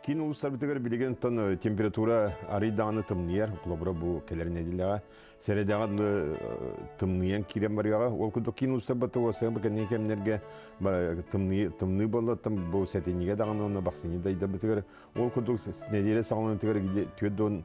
Киин улуустарбытыгар билигин оттон температура арый даҕаны тымныйар. Холобура бу кэлэр нэдиэлэҕэ сэрэдэҕэ тымныйан киирэн барыаҕа. Ол курдук киин улуустарбыт уосайан бу кэнники кэмнэргэ тымныы тымныы буолла бу сэтинньигэ даҕаны уонна бахсынньы дайдарбытыгар Ол курдук нэдиэлэ саҕаланыытыгар 48,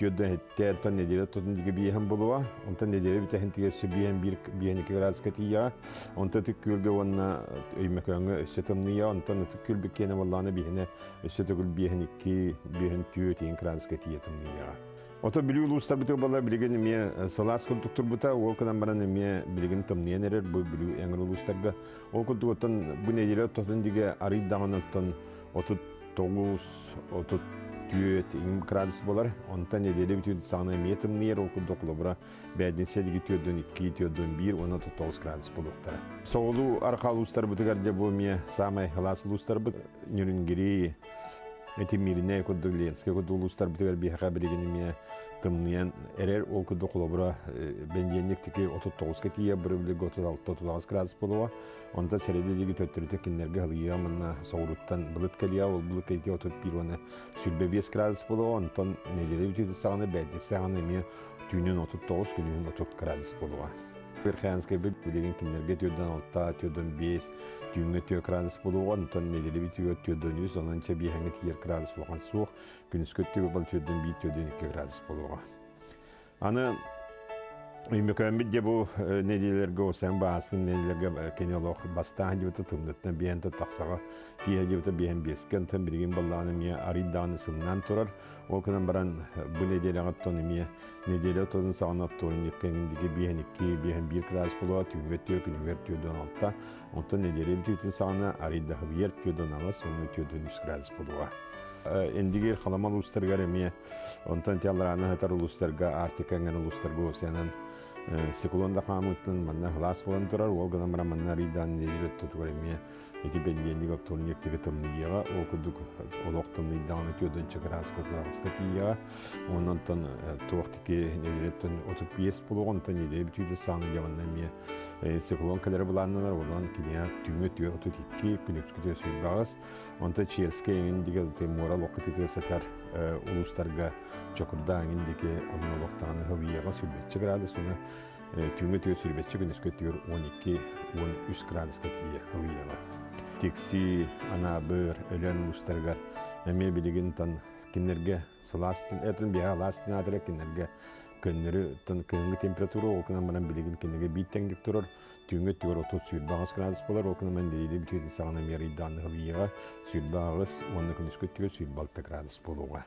47, онтон нэдиэлэ тотун диги биэһэн булуа. Онтон нэдиэлэ бүтэһин тигэр өссө биэһэн биир биэһэн икки градуска тиийэҕэ. Онтон Ытык Күөлгэ уонна Өймөкөөҥҥө өссө тымныйа. Онтон Ытык Күөл киэнэ буоллаҕына биэһинэ өссө төгүл биэһэн икки, биэһэн түөрт иин градуска тиийэ тымныйаҕа. Ото Бүлүү улуустарбытыгар буолла билигин эмиэ сылаас курдук турбута. Ол гынан баран эмиэ билигин тымныйан эрэр бу Бүлүү эҥэр улуустарга. Ол курдук оттон бу нэдиэлэ ортотун дигэ арый даҕаны оттон 39, 34 градус буолар. Онтон нэдиэлэ бүтүүтүн саҕана эмиэ тымныйар. Ол курдук холобура бээтинсэ диги 4-2, 4-1 уонна 39 градус буолуохтара. Соҕулуу арҕаа улуустарбытыгар дьэ бу эмиэ саамай сылаас улуустарбыт Нюрингри, Эти Мирнэй курдук, Ленскэй курдук улуустарбытыгар биһиэхэ билигин эмиэ тымныйан эрэр. Ол курдук холобура бэнидиэнньик тики 39-ка тиийэ, бырыбылыга 36-38 градус буолуоҕа. Онтон сэрэдэ диэки төттөрүтүн кинилэргэ ылыйыа манна соҕурууттан былыт кэлиэ, ол былыт кэлиитэ 31 уонна 25 градус буолуоҕа. Онтон нэдиэлэ бүтүүтэ саҕана, бээтинсэ саҕана эмиэ түүнүн 39, күнүһүн 30 градус буолуоҕа. Верхоянскайбыт билигин кинилэргэ 46, 45, түүҥҥэ 4 градус буолуоҕа, онтон нэдиэлэбит үгэр 43, онон чэ биэһэҥҥэ тиийэр градус улахан суох, күнүскү өттүгэр бол 41, 42 градус буолуоҕа. Аны Өймөкөөммүт дьэ бу нэдиэлэргэ осен бааспын нэдиэлэргэ кини олох бастаан дьыбыта тымныттан биэһэн тахсаҕа тииһэ дьыбыта биэһэн биэскэ онтон билигин баллаҕана эмиэ арый даҕаны сымнаан турар Ол гынан баран бу нэдиэлэҕэ оттон эмиэ нэдиэлэ ортотун саҕана оптуорунньукка эҥин диэки 52, 51 градус буолуо, түүҥҥэ 4, күнүгэр 46, онтон нэдиэлэ бүтүүтүн саҕана арыйдаһылыйар 48 уонна 43 градус буолуоҕа. Индигир Халама улуустарыгар эмиэ онтон тиалларааны сытар улуустарга Арктика эҥэр улуустарга осенан циклон да хаамыыттан манна сылаас буолан турар, ол гынан баран манна арыйдаан нэдиэлэ ортотугар эмиэ Ити бэнидиэнньик оптуорунньук тиги тымныйыаҕа, ол курдук олох тымныйдаҕына түөртүнчэ кырааска отутаҕыска тиийиэҕэ. Уонна онтон туох тики нэдиэлэттэн 35 буолуоҕа, онтон нэдиэлэ бүтүүтэ саҕана дьэ манна эмиэ циклон кэлэрэ былааннанар, онон киниэхэ түүҥҥэ түө 32, күнүскү түө 28. Онтон Черскэй эҥин диги муора олоххо тытыа сытар улуустарга Чокурдаах эҥин диги онно олох даҕаны һылыйыаҕа сүүрбэччэ градус, уонна Түүҥҥү түө сүүрбэччэ күнүскү өттүгэр 12-13 градуска тиийэ ылыйыаҕа. Тикси, Анаабыр, Өлөөн улуустарыгар эмиэ билигин тан кинилэргэ сылаас этин биһа алаас тынаатыра кинилэргэ көннөрү тан кыһыҥҥы температура ол гынан баран билигин кинилэргэ биир тэҥник турар түүҥҥү өттүгэр 30-28 градус буолар ол гынан баран нэдиэлэ бүтүүтүн саҕана эмиэ ыйдаан ылыйыаҕа 28 уонна күнүскү өттүгэр 26 градус буолуоҕа.